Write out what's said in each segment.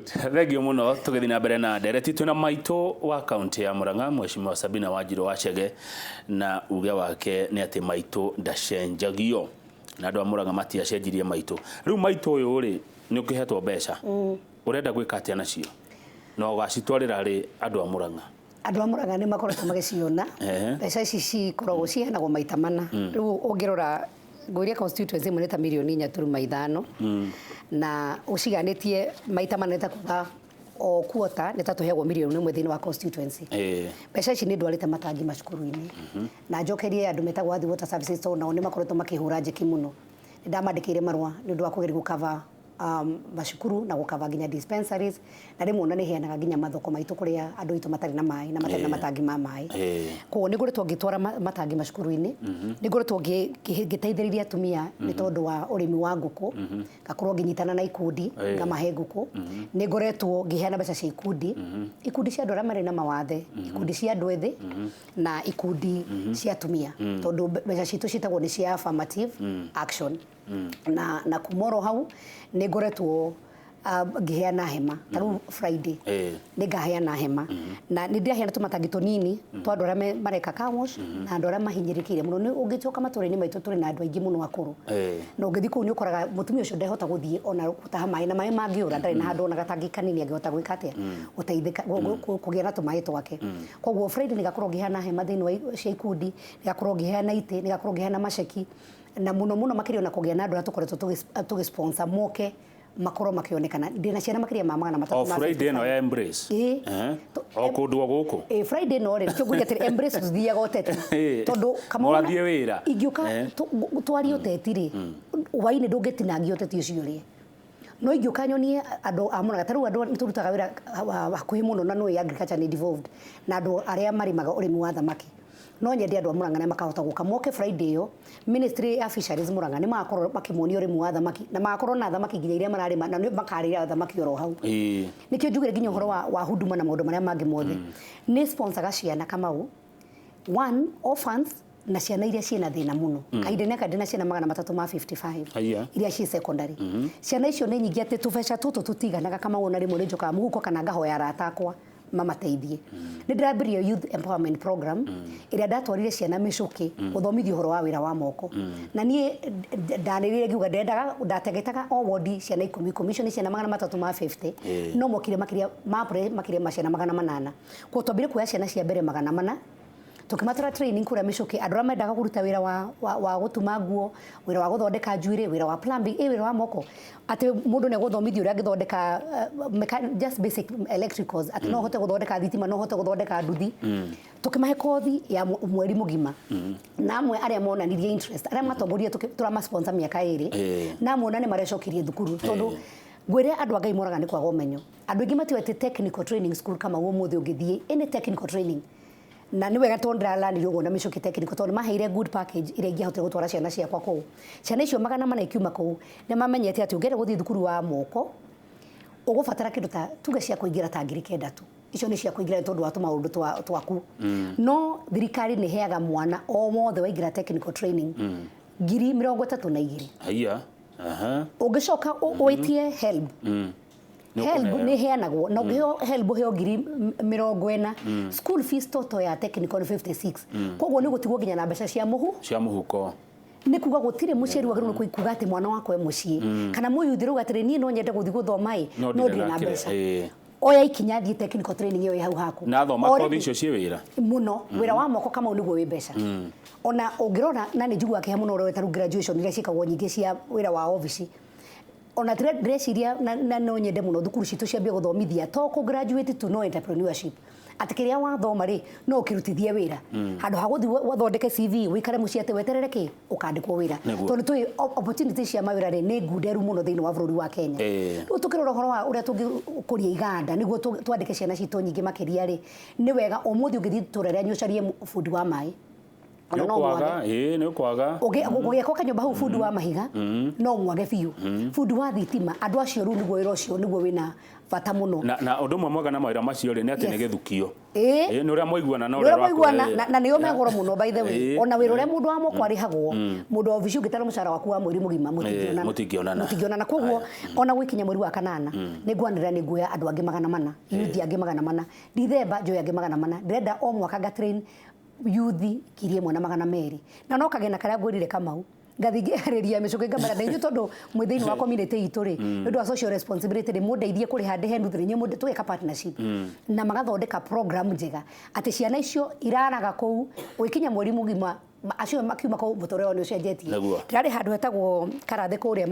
Thank you mũno. Tũgĩthiĩ na mbere na ndereti, twĩna maitũ wa kaunti ya Murang'a, Mheshimiwa Sabina Wanjiru wa Chege, na uge wake nĩ atĩ maitũ ndacenjagio, na andũ a Murang'a matiacenjirie maitũ. Rĩu maitũ ũyũ rĩ, nĩ ũkĩhetwo mbeca, ũrenda gwĩka atĩa nacio, na ũgacitwarĩra rĩ andũ a Murang'a? Andũ a Murang'a nĩ makoretwo magĩciona. Mbeca ici cikoragwo ciheanagwo maita mana. Rĩu ũngĩrora ngwĩria constituency ĩmwe nĩ ta mirioni 4.5, na ũciganĩtie maita mana nĩ ta kuga o quarter nĩ ta tũheagwo mirioni 1 thĩinĩ wa constituency. Mbeca ici nĩ ndwarĩte matangi macukuru-inĩ, na njokerie andũ metagwo Athi Water Services, tondũ nao nĩ makoretwo makĩhũra njeki mũno. Nĩ ndamandĩkĩire marũa nĩ ũndũ wa kũgeria gũcover macukuru na gũcover nginya dispensaries, na rĩmwe ona nĩ heanaga nginya mathoko maitũ kũrĩa andũ aitũ matarĩ na maĩ na matarĩ na matangi ma maĩ. Koguo nĩ ngoretwo ngĩtwara matangi macukuru-inĩ, nĩ ngoretwo ngĩteithĩrĩria atumia nĩ tondũ wa ũrĩmi wa ngũkũ, ngakorwo ngĩnyitana na ikundi, ngamahe ngũkũ. Nĩ ngoretwo ngĩheana mbeca cia ikundi, ikundi cia andũ arĩa marĩ na mawathe, ikundi cia andũ ethĩ na ikundi cia atumia, tondũ mbeca citũ ciĩtagwo nĩ cia affirmative action. Na kuma oro hau nĩ ngoretwo ngĩheana hema. Ta rĩu Friday nĩ ngaheana hema, na nĩ ndĩraheana tũmatangi tũnini twa andũ arĩa mareka car wash na andũ arĩa mahinyĩrĩrĩkĩire mũno. Nĩ ũngĩcoka matũra-inĩ maitũ, tũrĩ na andũ aingĩ mũno akũrũ, na ũngĩthiĩ kũu nĩ ũkoraga mũtumia ũcio ndehota gũthiĩ ona gũtaha maĩ, na maĩ mangĩũra ndarĩ na handũ ona gatangi kanini angĩhota gwĩka atĩa, gũteithĩka, kũgĩa na tũmaĩ twake. Koguo Friday nĩ ngakorwo ngĩheana hema thĩinĩ wa cia ikundi, nĩ ngakorwo ngĩheana itĩ, nĩ ngakorwo ngĩheana maceki, na mũno mũno makĩria ona kũgĩa na andũ arĩa tũkoretwo tũgĩ sponsor moke makorwo makĩonekana. Ndĩna ciana makĩria ma 300 O ma Friday ĩno 55. ya Embrace? Ĩĩ. O kũndũ o gũkũ? Ĩ, Friday no rĩ, nĩkĩo ngwĩria atĩrĩ, Embrace tũthiaga ũteti, tondũ Kamau Mũrathiĩ wĩra. Ingĩũka twarie ũteti rĩ, hwainĩ ndũngĩtinangia ũteti ũcio rĩ, no ingĩũka nyonie andũ a Murang'a. Ta rĩu andũ nĩ tũrutaga wĩra hakuhĩ mũno na nũĩ agriculture nĩ devolved na andũ arĩa marĩmaga ũrĩmi wa thamaki. No nyende andũ a Murang'a nĩ makahota gũka moke Friday ĩyo. Ministry ya Fisheries Murang'a nĩ magakorwo makĩmonia ũrĩmi wa thamaki, na magakorwo na thamaki nginya iria mararĩma, na nĩ makarĩra thamaki oro hau. Nĩkĩo njugire nginya ũhoro wa huduma na maũndũ marĩa mangĩ mothe. Nĩ sponsoraga ciana, Kamau, one orphans na ciana iria ciĩna thĩna mũno. Kahinda-inĩ gaka ndĩna ciana 355 Haiya. iria ciĩ secondary. Ciana icio nĩ nyingĩ atĩ tũbeca tũtũ tũtiganaga, Kamau, ona rĩmwe nĩ njokaga mũhuko kana ngahoya arata akwa mamateithie. Nĩ ndĩrambĩrĩria youth empowerment program ĩrĩa ndatwarire ciana mĩcũkĩ gũthomithio ũhoro wa wĩra wa moko, na niĩ ndanĩrĩire ngiuga ndendaga ndategetaga o wodi ciana ikũmi ikũmi. Icio nĩ ciana 350. No mokire makĩria makĩria ma ciana 800. Koguo twambire kuoya ciana cia mbere 400, tũkĩmatwara training kũrĩa mĩcũkĩ, andũ arĩa mendaga kũruta wĩra wa gũtuma nguo, wĩra wa gũthondeka njuĩrĩ, wĩra wa plumbing, ĩ wĩra wa moko, atĩ mũndũ nĩ egũthomithio ũrĩa angĩthondeka just basic electricals, atĩ no ũhote gũthondeka thitima, no ũhote gũthondeka nduthi. Tũkĩmahe kothi ya mweri mũgima, na amwe arĩa monanirie interest, arĩa matongoria tũrama sponsor mĩaka 2, na amwe ona nĩ marecokirie thukuru, tondũ ngwĩre andũ a Ngai moraga nĩ kwaga ũmenyo. Andũ aingĩ matiũĩ atĩ technical training school kama ũmũthĩ ũngĩthiĩ any technical training, na nĩ wega tondũ ndĩralanire ũguo na mĩcũkĩ technical, tondũ nĩ maheire good package ĩrĩa ingĩahotire gũtwara ciana ciakwa kũu. Ciana icio 400 ikiuma kũu nĩ mamenyete atĩ ũngĩenda gũthiĩ thukuru wa moko ũgũbatara kĩndũ ta tuge cia kũingĩra ta 9,000 tu. Icio nĩ cia kũingĩra nĩ tondũ wa tũmaũndũ twaku, no thirikari nĩ ĩheaga mwana o wothe waingĩra technical training 32,000. Haiya. Aha. Ũngĩcoka wĩtie HELB, Nĩ HELB ũkũheo. Nĩ ĩheanagwo, na ũngĩheo HELB ũheo 40,000. School fees total ya technical nĩ 56. Koguo nĩ ũgũtigwo nginya na mbeca cia mũhu cia mũhuko. Nĩ kuga gũtirĩ mũciari wagĩrĩirwo nĩ kuga atĩ mwana wakwa e mũciĩ kana mũyuthi rauga atĩrĩ, "Niĩ no nyende gũthiĩ gũthoma ĩ, no no ndirĩ ndirĩ na na kĩrĩa, mbeca." Oya ikinya, thiĩ technical training ĩyo ĩ hau haku. Na thoma kothi icio ciĩ wĩra. Mũno. Wĩra wa moko, Kamau, nĩguo wĩ mbeca. Ona ũngĩrora, na nĩ njiguaga kĩeha mũno ũrorete rĩu graduation iria ciĩkagwo nyingĩ cia wĩra wa obici. Ona ndĩreciria na no nyende mũno thukuru citũ ciambie gũthomithia to kũ graduate tu, no entrepreneurship, atĩ kĩrĩa wathoma rĩ, no ũkĩrutithie wĩra handũ ha gũthiĩ wathondeke CV, ũikare mũciĩ atĩ weterere kĩ ũkandĩkwo wĩra. Tondũ tũĩ opportunity cia mawĩra rĩ, nĩ ngunderu mũno thĩinĩ wa bũrũri wa Kenya. Rĩu tũkĩrora ũhoro wa ũrĩa tũngĩkũria iganda nĩguo twandĩke ciana citũ nyingĩ makĩria rĩ, nĩ wega ũmũthĩ ũngĩthiĩ itũũra rĩanyu ũcarie bundi wa maĩ. Ona no mwage. Nĩ ũkwaga, ĩĩ nĩ ũkwaga. Ũgĩakwo kanyũmba hau bundi wa mahiga no mwage biũ, bundi wa thitima, andũ acio rĩu nĩguo wĩra ũcio nĩguo wĩna bata mũno. Na ũndũ ũmwe mwega na mawĩra macio rĩ nĩ atĩ nĩ gĩthukio. Ĩĩ. Ĩĩ, nĩ ũrĩa mwaiguana na Nĩ ũrĩa ũrĩa mwaiguana, ũrakũhe. na nĩo me goro mũno, by the way. Ona wĩra ũrĩa mũndũ wa moko arĩhagwo, mũndũ wa obici ũngĩtara mũcara waku wa mweri mũgima, mũtingĩonana. Mũtingĩonana. Mũtingĩonana. Koguo ona gwĩkinya mweri wa kanana nĩ ngwanĩrĩra nĩ nguoya andũ angĩ 400, youth angĩ 400. Dithemba njoe angĩ 400. Ndĩrenda o mwaka nga train youth 1,200, na no kagena karĩa ngwĩrire Kamau ngathiĩ ngĩarĩria mĩcũkĩ ngamera na inyuĩ, tondũ mwĩ thĩinĩ wa community itũ rĩ, nĩ ũndũ wa social responsibility rĩ, mũndeithie kũrĩha ndĩhe nuthu, inyuĩ mũnde tũgeka partnership na magathondeka program njega atĩ ciana icio iraraga kũu, ũgĩkinya mweri mũgima acio makiuma kũu mũtũrĩre wao nĩ ũcenjetie. Ndĩrarĩ handũ hetagwo Karathe kũrĩa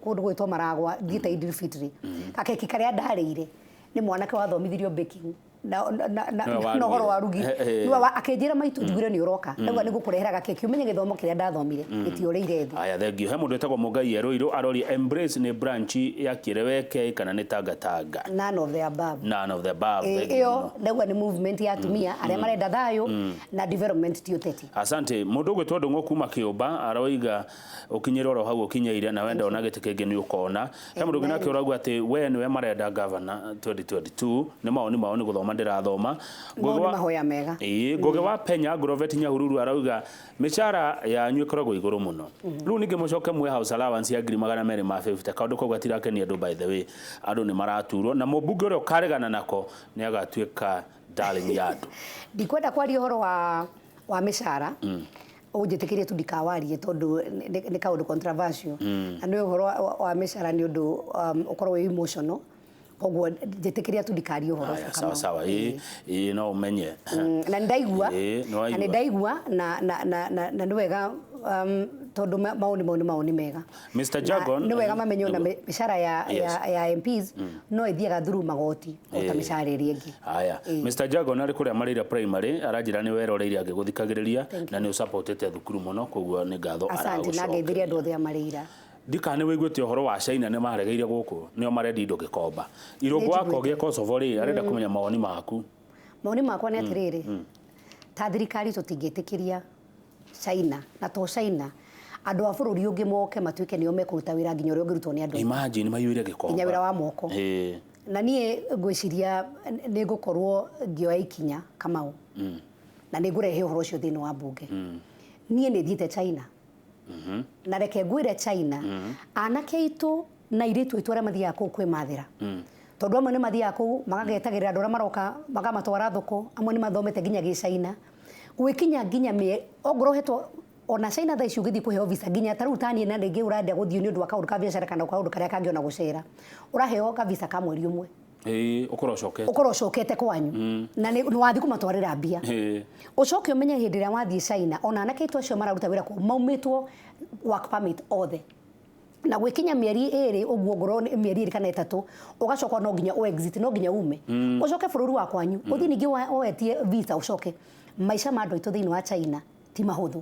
kũndũ gwĩtwo Maragwa, thiĩte Idil Fitri, gakeki karĩa ndarĩire nĩ mwanake wathomithirio baking na Nĩwe na ũhoro wa rugi. warugire. Nĩwe akĩnjĩra, "Maitũ, njugire nĩ ũroka, ndauga nĩ ngũkũrehera gakeki, ũmenye gĩthomo kĩrĩa ndathomire gĩtiũrĩire thĩ." Aya, thank you. He mũndũ wĩtagwo Mũngai Erũirũ aroria, Embrace nĩ branch ya Kĩreweke kana nĩ Tangatanga? None of the above. None of the above. Thank you Ĩyo mũno. ndauga nĩ movement ya atumia arĩa marenda thayũ na development, ti ũteti. Asante. Mũndũ ũgwĩtwo Ndũng'ũ kuma Kĩũmba aroiga ũkinyĩre oro hau ũkinyĩire, na wenda ona gĩtĩ kĩngĩ nĩ ũkona. He mũndũ ũngĩ nake ũrauga atĩ we nĩwe marenda governor 2022. Nĩ mawoni mao, nĩ gũthoma ndĩrathoma. Mau nĩ mahoya mega. Ĩĩ, Ngũgĩ wa Penya Grovet Nyahururu arauga mĩcara yanyu ĩkoragwo igũrũ mũno, rĩu ningĩ mũcoke mwe house allowance ya 250,000. Kaũndũ kau gatirakenia andũ. By the way, andũ nĩ maraturwo na mũmbunge ũrĩa ũkaregana nako nĩ agatuĩka darling ya andũ. Ndikwenda kwaria ũhoro wa mĩcara, ũnjĩtĩkĩrie tu ndikawarie tondũ nĩ kaũndũ controversial, na nĩ ũhoro wa mĩcara nĩ ũndũ ũkorwo wĩ emotional, koguo njĩtĩkĩria tu ndikarie ũhoro Haya, ũcio, sawa. Kamau. Sawa, ĩĩ ĩĩ, no ũmenye. Na nĩ ndaigua. Ĩĩ, nĩ Na waigua. nĩ ndaigua na nĩ wega tondũ maoni mau nĩ maoni mega. Mr. Na Jagon, nĩ wega mamenye ona mĩcara ya MPs no ĩthiaga through magoti o ta mĩcara ĩrĩa ĩngĩ. Haya, Mr. Jagon arĩ kũrĩa Marĩra Primary aranjĩra nĩ weroreire agĩgũthikagĩrĩria na nĩ ũsupportĩte thukuru mũno, koguo nĩ ngatho Asante, na ngeithirie aragũcokeria. andũ othe a Marĩira. Ndikana nĩ wĩiguĩte ũhoro wa China nĩ maregeire gũkũ, nĩo marendia indo Gĩkomba. Irũngũ wa Kogia Kosovo rĩ arenda kũmenya mawoni maku. Maoni makwa nĩ atĩrĩrĩ, ta thirikari tũtingĩtĩkĩria China, na to China, andũ a bũrũri ũngĩ moke matuĩke nĩo mekũruta wĩra nginya ũrĩa ũngĩrutwo nĩ andũ aitũ. Imagine maiyũire Gĩkomba. Nginya wĩra wa moko. Na niĩ ngwĩciria nĩ ngũkorwo ngĩoya ikinya, Kamau, na nĩ ngũrehe ũhoro ũcio thĩinĩ wa mbunge. Niĩ nĩ thiĩte China, na reke ngwĩre, China anake aitũ na airĩtu aitũ arĩa mathiaga kũu kwĩmathĩra, tondũ amwe nĩ mathiaga kũu magagetagĩrĩra andũ arĩa maroka makamatwara thoko, amwe nĩ mathomete nginya gĩcaina, gwĩkinya nginya ongorwo hetwo ona China thaa ici ũgĩthiĩ kũheo visa, nginya ta rĩu taniĩ na rĩngĩ ũrenda gũthiĩ nĩ ũndũ wa kaũndũ ka biacara kana kaũndũ karĩa kangĩ ona gũcera, ũraheo ka visa ka mweri ũmwe. Ĩĩ, ũkorwo ũcokete. Ũkorwo ũcokete kwanyu na nĩ wathiĩ kũmatwarĩra mbia. Ũcoke ũmenye hĩndĩ ĩrĩa wathiĩ China, ona anake aitũ acio mararuta wĩra kũu maumĩtwo work permit othe, na gwĩkinya mĩeri 2 ũguo, ngorwo nĩ mĩeri 2 kana 3, ũgacoka no nginya ũ exit, no nginya ume ũcoke bũrũri wa kwanyu, ũthiĩ ningĩ wetie visa ũcoke. Maica ma andũ aitũ thĩinĩ wa China ti mahũthũ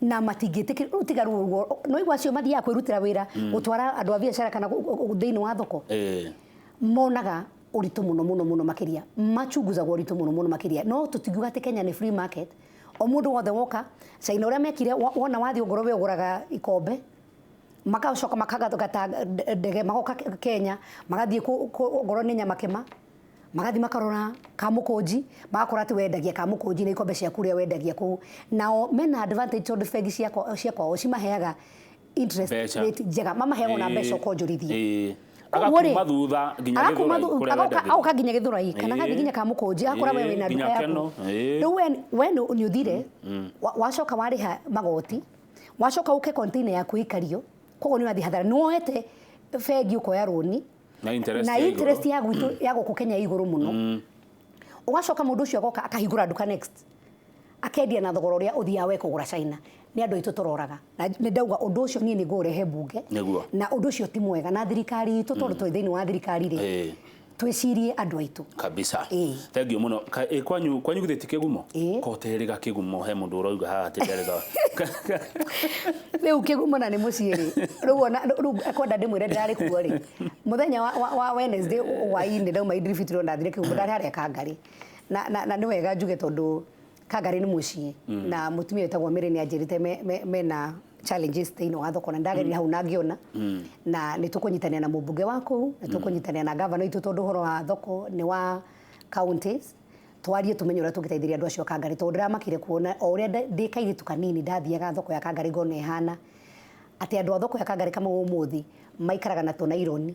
na matingĩtĩkĩra rĩu tiga rĩu ũguo no igua acio mathiaga kwĩrutĩra wĩra gũtwara andũ a biacara kana thĩinĩ wa thoko, monaga ũritũ mũno mũno mũno makĩria, machunguzagwo ũritũ mũno mũno makĩria. No tũtingiuga atĩ Kenya nĩ free market, o mũndũ wothe woka China ũrĩa mekire wona wathiĩ ongorwo we ũgũraga ikombe, magacoka makagata ndege magoka Kenya, magathiĩ ongorwo nĩ Nyamakema, magathiĩ makarora Kamũkũnji, magakora atĩ wendagia Kamũkũnji na ikombe ciaku ũrĩa wendagia kũu. Nao mena advantage tondũ bengi cia kwao cimaheaga interest Mbeca. rate njega, mamaheaga ona mbeca ũkonjorithia. Koguo Koguo rĩ, agakuma thutha nginya agakuma Gĩthũrai kũrĩa wendagĩria. Agoka nginya Gĩthũrai kana agathiĩ nginya Kamũkũnji, agakora we wĩna nginya nduka yaku. Keno. Rĩu we nĩ ũthire wacoka warĩha magoti, wacoka ũke container yaku ĩikario, koguo nĩ ũrathiĩ hathara, nĩ woete bengi ũkoya rũni na interest na ya igũrũ. Interest ya gwitũ ya gũkũ Kenya ĩ igũrũ mũno. Ũgacoka mũndũ ũcio agoka akahingũra nduka next, akendia na thogora ũrĩa ũthiaga we kũgũra China. Nĩ andũ aitũ tũroraga, na nĩ ndauga ũndũ ũcio niĩ nĩ ngũũrehe mbunge. Na ũndũ ũcio ti mwega, na thirikari itũ, tondũ twĩ thĩinĩ wa thirikari rĩ, twĩcirie andũ aitũ. Kabisa. Ĩĩ. Thank you mũno. Kwanyu githĩ ti kĩgumo? Ĩĩ. Koterĩga kĩgumo, he mũndũ ũrauga haha atĩ nderĩga. Rĩu kĩgumo na nĩ mũciĩ rĩ, rĩu ona rĩu kwenda ndĩmwĩre ndĩrarĩ kuo rĩ, mũthenya wa Wednesday hwaĩ-inĩ ndauma Idil Fitri, ndathire kĩgumo, ndarĩ harĩa Kangarĩ, na nĩ wega njuge tondũ Kangari nĩ mũciĩ na mũtumia wĩtagwo Mary nĩ anjĩrĩte mena challenges thĩinĩ wa thoko na ndagerire hau na ngĩona na nĩ tũkũnyitanĩra na mũmbunge wa kũu, nĩ tũkũnyitanĩra na gavana witũ tondũ ũhoro wa thoko nĩ wa counties, twarie tumenye ũrĩa tũngĩteithĩrĩria andũ acio a Kangari tondũ ndĩramakire kuona o ũrĩa ndĩ kairĩtu kanini ndathiaga thoko ya Kangari ngona ĩhana atĩ andũ a thoko ya Kangari kama ũmũthĩ maikaraga na tũnaironi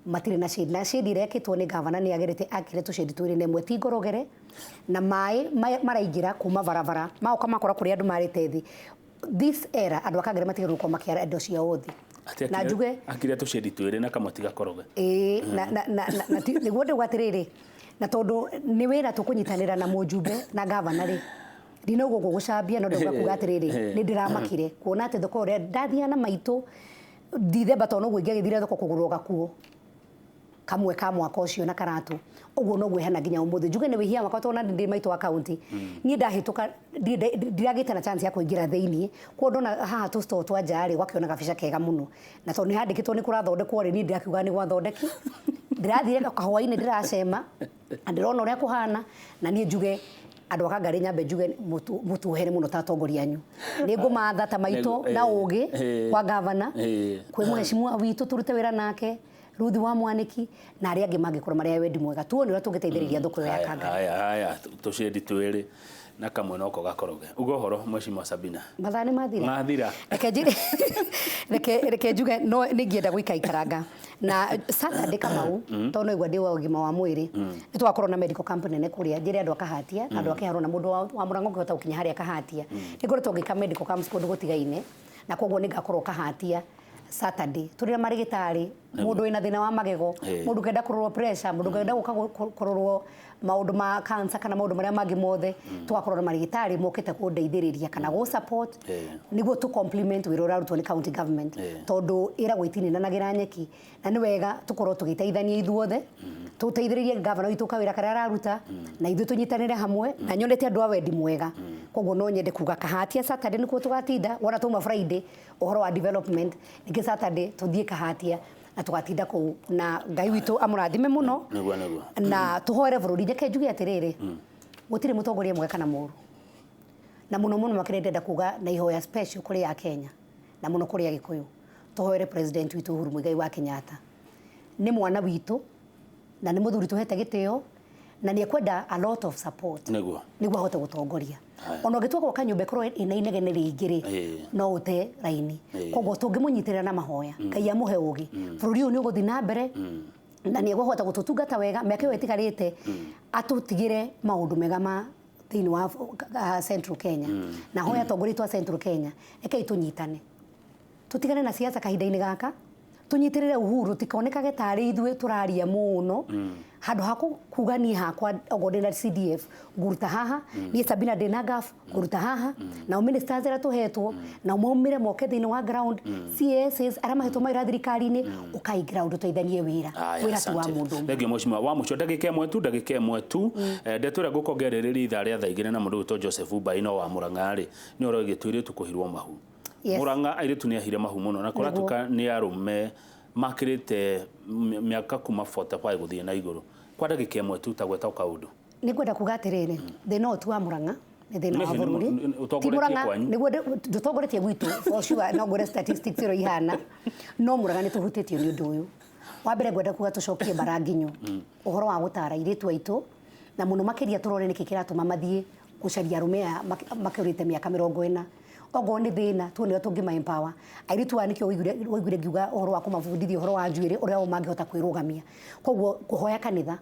matirĩ na shade, na shade ĩrĩa ĩkĩtwo nĩ gavana nĩ agerete akire tũshade twĩrĩ na ĩmwe ti ngorogere na maĩ maraingĩra kuma barabara magoka makora kũrĩa andũ marĩte thĩ. This era andũ a Kangari matigĩrĩirwo gũkorwo makĩara indo ciao thĩ. Na njuge akire tũshade twĩrĩ na kamwe ti gakoroge. Ĩĩ, na nĩguo ndauga atĩrĩrĩ, na tondũ nĩ wĩra tũkũnyitanĩra na mũjumbe na gavana rĩ, ndinauga ũguo gũcambia, no ndauga kuga atĩrĩrĩ, nĩ ndĩramakire kuona atĩ thoko ũrĩa ndathiaga na maitũ Dithemba tondũ noguo ingĩagĩthire thoko kũgũrwo gakuo kamwe ka mwaka ũcio na karatũ, ũguo noguo ĩhana nginya ũmũthĩ. Njuge nĩ wĩhia wakwa tondũ ndĩ maitũ wa kaunti, niĩ ndahĩtũka ndiragĩte na chance ya kũingĩra thĩiniĩ, koguo ndona haha tũ store twa nja rĩ, ũgakĩona gabica kega mũno, na tondũ nĩ handĩkĩtwo nĩ kũrathondekwo rĩ, niĩ ndĩrakiuga nĩ gwathondeki. Ndĩrathire kahũa-inĩ ndĩracema na ndĩrona ũrĩa kũhana, na niĩ njuge andũ a Kangari nyambe njuge mũtuohere mũno ta atongoria anyu. Nĩ ngũmatha ta maitũ na ũgĩ kwa gavana, kwĩ mũheshimiwa witũ tũrute wĩra nake Ruthi wa Mwaniki na arĩa angĩ mangĩkorwo marĩ a wendi mwega, tuone ũrĩa tũngĩteithĩrĩria thoko ĩyo ya Kangari. Haya, haya, tũcĩndi twĩrĩ na kamwe noko gakoroge. Uga ũhoro Mheshimiwa Sabina. Mathaa nĩ mathira. Mathira. Reke njĩre, reke njuge no nĩ ngĩenda gũikaikaranga na Saturday Kamau, tondũ no igua ndĩ wa ũgima wa mwĩrĩ, nĩ tũgakorwo na medical camp nene kũrĩa njĩre andũ a Kahatia na andũ a Kĩharũ na mũndũ wa Mũrang'o ũngĩhota gũkinya harĩa Kahatia. Nĩ ngoretwo ngĩka medical camps kũndũ gũtigaine, na koguo nĩ ngakorwo Kahatia Saturday. Tũrĩ na marĩgĩtarĩ, mũndũ wĩna thĩna wa magego, mũndũ ũngĩenda kũrorwo pressure, mũndũ ũngĩenda gũka kũrorwo maũndũ ma cancer kana maũndũ marĩa mangĩ mothe, tũgakorwo na marĩgĩtarĩ mokĩte kũndeithĩrĩria kana gũ support nĩguo tũ complement wĩra ũrarutwo nĩ county government, tondũ ĩragwo itininanagĩra nyeki, na nĩ wega tũkorwo tũgĩteithania ithuothe, tũteithĩrĩrie gavana witũ kawĩra karĩa araruta, na ithuĩ tũnyitanĩre hamwe, na nyonete andũ a wendi mwega. Koguo no nyende kuga Kahatia Saturday nĩkuo tũgatinda, wona twauma Friday ũhoro wa development, ningĩ Saturday tũthiĩ Kahatia na tũgatinda kũu, na Ngai witũ amũrathime mũno. Nĩguo, nĩguo. Na tũhoere bũrũri. Reke njuge atĩrĩrĩ, gũtirĩ mũtongoria mwega kana mũũru, na mũno mũno makĩria ndĩrenda kuga na ihoya special kũrĩ a Kenya na mũno kũrĩ Agĩkũyũ, tũhoere president witũ Uhuru Muigai wa Kenyatta. Nĩ mwana witũ na nĩ mũthuri tũhete gĩtĩo, na nĩ ekwenda a lot of support nĩguo nĩguo ahote gũtongoria. Ona ũngĩtua gwaka nyũmba ĩkorwo ĩna inegene rĩingĩ rĩ, no ũte raini. Koguo tũngĩmũnyitĩrĩra na mahoya, Ngai amũhe ũgĩ, bũrũri ũyũ nĩ ũgũthiĩ na mbere na nĩ egũhota gũtũtungata wega mĩaka ĩyo ĩtigarĩte, atũtigĩre maũndũ mega ma thĩinĩ wa Central Kenya. Na hoya atongoria aitũ a Central Kenya, rekei tũnyitane, tũtigane na siasa kahinda-inĩ gaka, tũnyitĩrĩre Uhuru, tikonekage tarĩ ithuĩ tũraria mũno, handũ ha kuga niĩ hakwa okorwo ndĩna CDF nguruta haha, niĩ Sabina ndĩna GAF nguruta haha, nao ministers arĩa tũhetwo nao maumĩre moke thĩinĩ wa ground, CSs arĩa mahetwo mawĩra thirikari-inĩ, ũkai ground tũteithanie wĩra. Wĩra ti wa mũndũ ũmwe. Thengiũ mheshimiwa. Wa mũico ndagĩka ĩmwe tu, ndagĩka ĩmwe tu, ndeto ĩrĩa ngũkongerĩrĩria ithaa rĩa thaa igĩrĩ na mũndũ ũgwĩtwo Joseph Mbai no wa Mũrang'a rĩ, nĩ ũhoro wĩgiĩ tũirĩtu kũhirwo mahu. Mũrang'a airĩtu nĩ ahire mahu mũno, na kũratuĩka nĩ arũme makĩrĩte mĩaka kuma 45 gũthiĩ na igũrũ. Kwa ndagĩka ĩmwe tu ta gweta kaũndũ. Nĩ ngwenda kuga atĩrĩrĩ, thĩna ũyũ ti wa Mũrang'a, nĩ thĩna wa bũrũri. Ti Mũrang'a, nĩguo ndũtongoretie gwitũ, for sure, no ngwĩre statistics ũrĩa ihana, no Mũrang'a nĩ tũhutĩtio nĩ ũndũ ũyũ. Wa mbere ngwenda kuga tũcokie mbara nginyo, ũhoro wa gũtara airĩtu aitũ, na mũno makĩria tũrore nĩkĩ kĩratũma mathiĩ gũcaria arũme aya makĩrĩte mĩaka 40. Okorwo nĩ thĩna, tuone ũrĩa tũngĩma empower airĩtu aya. Nĩkĩo waiguire ngiuga ũhoro wa kũmabundithia ũhoro wa njuĩrĩ, ũrĩa o mangĩhota kwĩrũgamia. Koguo kũhoya kanitha,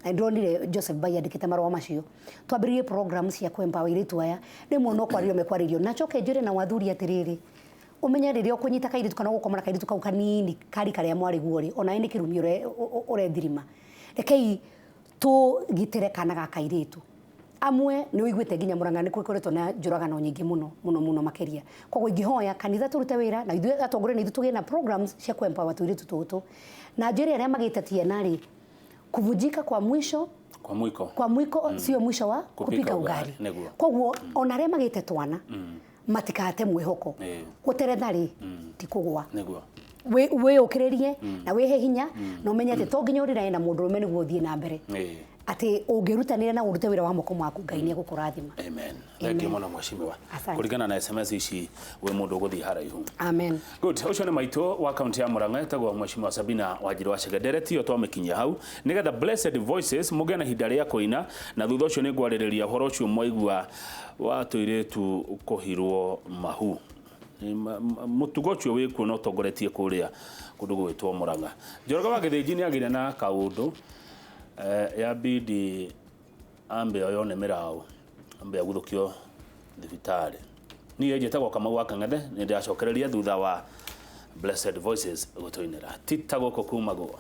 na ndĩronire Joseph Bai andĩkĩte marũa macio, twambĩrĩrie program cia kũ empower airĩtu aya. Rĩmwe no kwarĩrio mekwarĩrio. Na njoke njĩre na athuri atĩrĩrĩ, ũmenye rĩrĩa ũkũnyita kairĩtu kana ũgũkoma na kairĩtu kau kanini kari karĩa mwarĩ guo rĩ, onawe nĩ kĩrumi ũrethirima. Rekei tũgitĩre kana ga kairĩtu. Amwe nĩ ũiguĩte nginya Mũrang'a nĩ gũkoretwo na njũragano nyingĩ mũno mũno mũno makĩria. Koguo ingĩhoya kanitha tũrute wĩra na ithuĩ atongoria, na ithuĩ tũgĩe na programs cia kũ empower tũirĩtu tũtũ. Na njĩre arĩa magĩte ciana rĩ, kuvunjika kwa mwisho kwa mwiko, kwa mwiko sio mwisho wa kupika ugali. Koguo ona arĩa magĩte twana matikate mwĩhoko. Gũteretha rĩ ti kũgwa. Wĩyũkĩrĩrie na wĩhe hinya, na ũmenye atĩ to nginya ũrĩrane na mũndũrũme nĩguo ũthiĩ na mbere. Atĩ ũngĩrutanĩria na ũrute wĩra wa moko maku, Ngai nĩ egũkũrathima. Amen. Thank you mũno, mheshimiwa. Asante. Kũringana na SMS ici, wĩ mũndũ ũgũthiĩ haraihu. Amen. Good. Ũcio nĩ maitũ wa kaunti ya Murang'a, etagwo Mheshimiwa Sabina Wanjiru wa Chege. Ndereti ĩyo twamĩkinyia hau nĩgetha Blessed Voices mũgĩe na ihinda rĩa kũina, na thutha ũcio nĩ ngwarĩrĩria ũhoro ũcio mwaigua wa tũirĩtu kũhirwo mahu. Mũtugo ũcio wĩkuo na ũtongoretie kũrĩa kũndũ gũgwĩtwo Murang'a. Njoroge wa Gĩthĩnji nĩ agĩire na kaũndũ ya bidi ambe oywo nĩ mĩraũ, ambe aguthũkio thibitarĩ. Niĩ njĩtagwo Kamau wa Kang'ethe, nĩ ndĩracokereria thutha wa Blessed Voices gũtũinĩra tita gũkũ kumagwo.